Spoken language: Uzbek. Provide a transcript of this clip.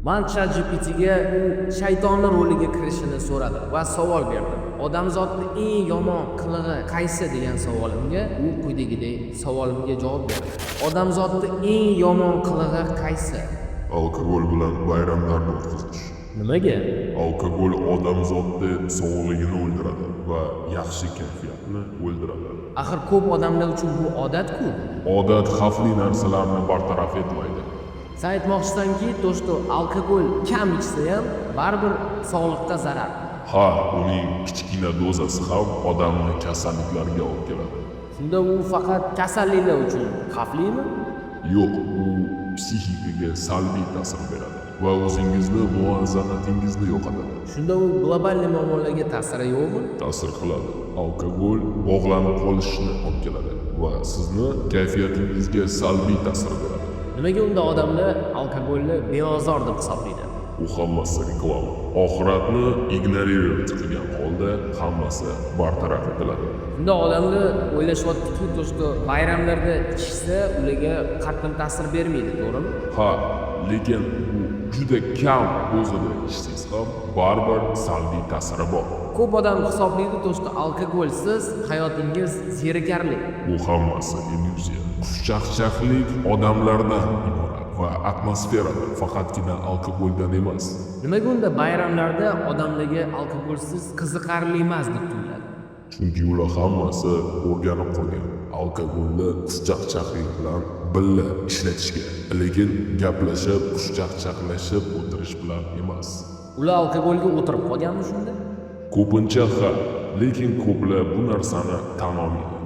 Man ChatGPTga u shaytonni roliga kirishini so'radim va savol berdim. Odamzodni eng yomon qilig'i qaysi degan savolimga u quyidagidek savolimga javob berdi. Odamzodni eng yomon qilig'i qaysi? Alkogol bilan bayramlarni o'tkazish. Nimaga? Alkogol odamzodni sog'lig'ini o'ldiradi va yaxshi kayfiyatni o'ldiradi. Axir ko'p odamlar uchun bu odat-ku. Odat xavfli narsalarni bartaraf etmaydi. San aytmoqchisanki, то, что alkogol kam ichsa ham baribir sog'liqqa zarar. Ha, uning kichkina dozasi ham odamni kasalliklarga olib keladi. Shunda u faqat kasalliklar uchun xavflimi? Yo'q, u psixikaga salbiy ta'sir beradi va o'zingizni muvozanatingizni yo'qotadi. Shunda u global muammolarga ta'siri yo'qmi? Ta'sir qiladi. Alkogol bog'lanib qolishni olib keladi va sizni kayfiyatingizga salbiy ta'sir beradi. Nimaga unda odamlar alkogolni beozor deb hisoblaydi? U hammasi reklama. Oxiratni игнорировать qilgan holda hammasi bartaraf etiladi. Unda odamlar o'ylashyaptiki, то, что bayramlarda ichishsa ularga qattiq ta'sir bermaydi, to'g'rimi? Ha, lekin bu juda kam dozada ichsangiz ham baribir salbiy ta'siri bor. Ko'p odam hisoblaydi, то, что alkogolsiz hayotingiz zerikarli. Bu hammasi illyuziya. Xushchaqchaqlik odamlardan iborat va atmosferadan, faqatgina alkogoldan emas. Nimaga unda bayramlarda odamlarga alkogolsiz qiziqarli emas deb tuyuladi? Chunki ular hammasi o'rganib qolgan alkogolni xushchaqchaqlik bilan birga ishlatishga, lekin gaplashib, xushchaqchaqlashib o'tirish bilan emas. Ular alkogolga o'tirib qolganmi shunda? Ko'pincha ha, lekin ko'plar bu narsani tan olmaydi.